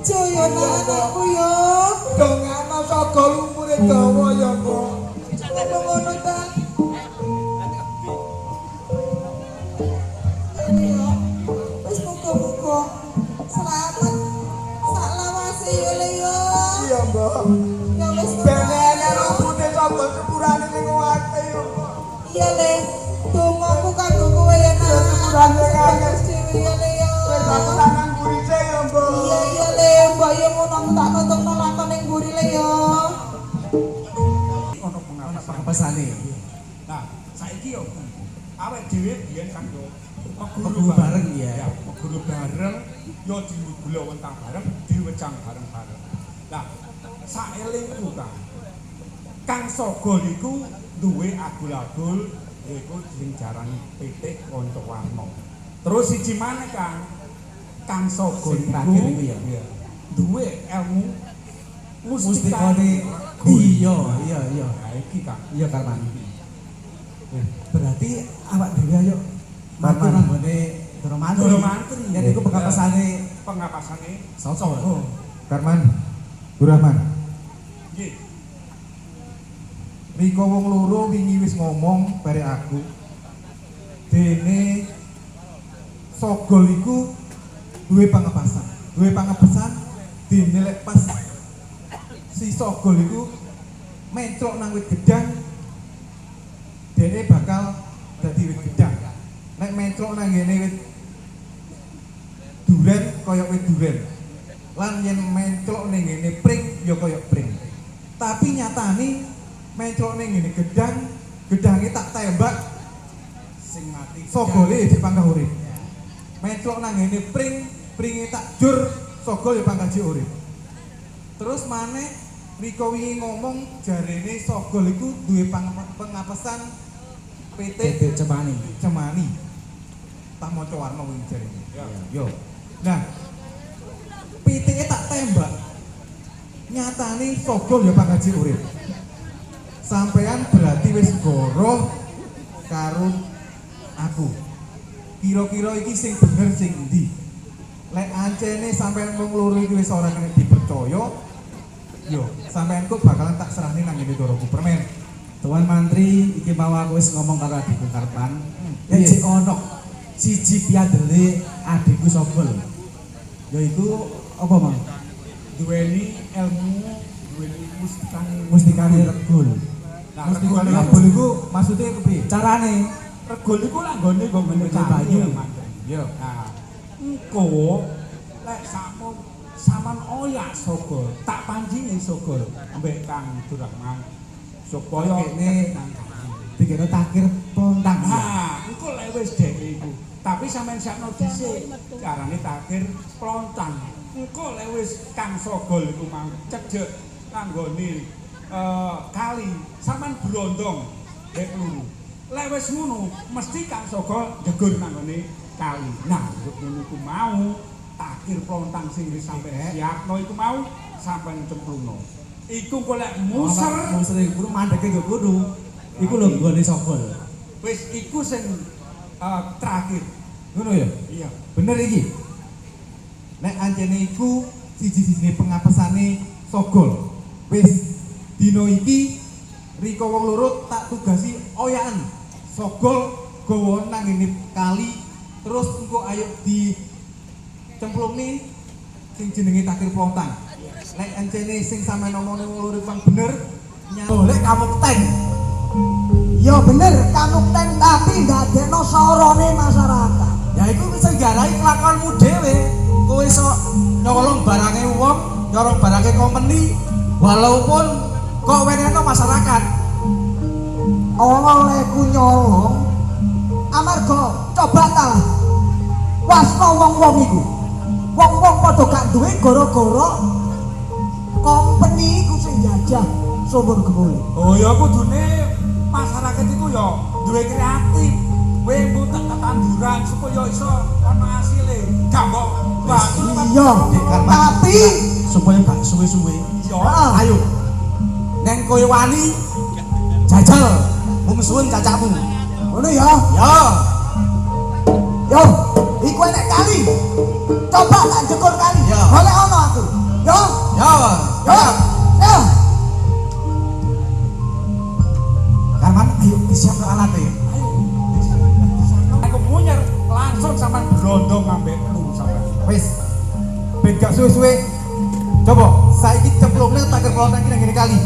Bejo ya nak anakku ya. Dongakno Sogol umure dawa ya, Mbok. Apa ngono ta? Iya. Wis muga-muga selamat sak lawase ya Le ya. Iya, Mbok. Ya wis Ben ngono. enek rumpute Sogol sepurane sing akeh ya, Mbok. Iya Le, dongaku kanggo kowe ya nak. Ya, sepurane Sing akeh. bagus dhewe ya Le ya. Wis aku tak nang mburi sik ya, Mbok. Iya iya Le, mbok yo ngono aku tak nonton lakon ning mburi Le ya. Ono pengapasan. Pengapesane. Nah, saiki yo awake dhewe biyen kan yo meguru Meguru bareng, ya. Ya, meguru bareng, yo digulawentah bareng, diwejang bareng-bareng. Lah, saelingku Kang. Kang Sogol iku duwe agul-agul yaiku sing jarane pitik kanca warna. Terus siji maneh Kang, Kang Sogol Sing terakhir iku ya. Iya. Duwe ilmu mustikane Mustikane iya iya iya. Nah, iki Kang. Iya Karman. Berarti awak dhewe ayo matur Karman. nang gone Ndoro Mantri. Ndoro Mantri. Yen iku pengapesane Pengapasane Sogol. Karman, Durahman. Nggih. Riko wong loro wingi wis ngomong bare aku. Dene Sogol iku duwe pangepasan. Duwe pangepesan dene lek pas si Sogol iku menclok nang wit gedang dene bakal dadi wit gedang. Nek menclok nang ngene wit duren kaya wit duren. Lan yen menclok ning ngene pring ya kaya pring. Tapi nyatane menclok ning ngene gedang, gedange tak tembak Sing mati sogole ya panggah urip. Menclok nang ngene pring, pringe tak jur, sogol ya panggah jek urip. Terus maneh Riko wingi ngomong jarene sogol iku duwe pengapesan PT Pitik Cemani. Cemani. Tak maca warna wingi jarene. Ya. Yo. Nah, PT-e tak tembak. Nyatane sogol ya panggah jek urip. Sampean berarti wis goroh karo aku. Kira-kira iki sing bener sing endi? Lek ancene sampean wong loro iki wis ora kena dipercaya, yo sampean kok bakalan tak serahne nang ngene Ndoro Permen. Tuan Mantri iki mau aku wis ngomong karo adikku Karman. Yen Iya. jek ono siji piandele adikku Sogol. Yaiku apa, Mang? Duweni ilmu, duweni mustikane. Mustikane regul. Nah, Mustikane regul regul iku maksudnya kepiye? Carane regul iku lak nggone nggo ngene Ngene banyu. Iya. Nah, engko lek sakmo saman oyak Sogol, tak pancingi Sogol ambek Kang Durahman supaya Kene nang kali. dikene takir pontang. Nah, engko lek wis dhek iku. Tapi sampean siapno dhisik carane takir plontang. Engko lek wis Kang Sogol iku mau cedhek kanggone kali, sampean brondong lek luru. Lek wis ngono, mesti Kang Sogol njegur nanggone kali. Nah, ngono iku mau takir plontang sing wis sampe siapno iku mau sampean cemplungno. Iku engko lek muser muser iku mandeke nggo kudu. Iku lho nggone Sogol. Wis iku sing terakhir. Ngono ya? Iya. Bener iki. Nek ancene iku siji-sijine pengapesane Sogol. Wis dina iki Riko wong loro tak tugasi oyakan Sogol gawa nang ngene kali terus engko ayo di cemplungne sing jenenge takir plontang. Nek ancene sing sampean omongne wong loro iku bener, Golek kamukten. Ya bener, kamukten tapi ndadekno sorone masyarakat. Ya iku bisa garai kelakuanmu dhewe. Kowe iso nyolong barange wong, nyolong barange company walaupun kok wenehno masyarakat. Ora olehku nyolong. Amarga coba ta lah. Wasna wong-wong iku. Wong-wong padha gak duwe gara-gara company iku sing jajah sumur gemule. Oh ya kudune masyarakat iku ya duwe kreatif. Kowe mbok tak tetanduran supaya iso ana asile. Gak mbok batu Iya, tapi supaya gak suwe-suwe. Iya. Ayo. Neng kowe wani jajal mungsuhun cacakmu. Ngono ya. Ya. Yo, iku enek kali. Coba tak jekur kali. Ya. Golek ono aku. Ya. Ya. Karman, ayo disiapno alat ya. Ayo. Aku munyer langsung sampean brondong ambek lu sampean. Wis. Ben gak suwe-suwe. Coba saiki cemplungne takir klontang iki nang ngene kali.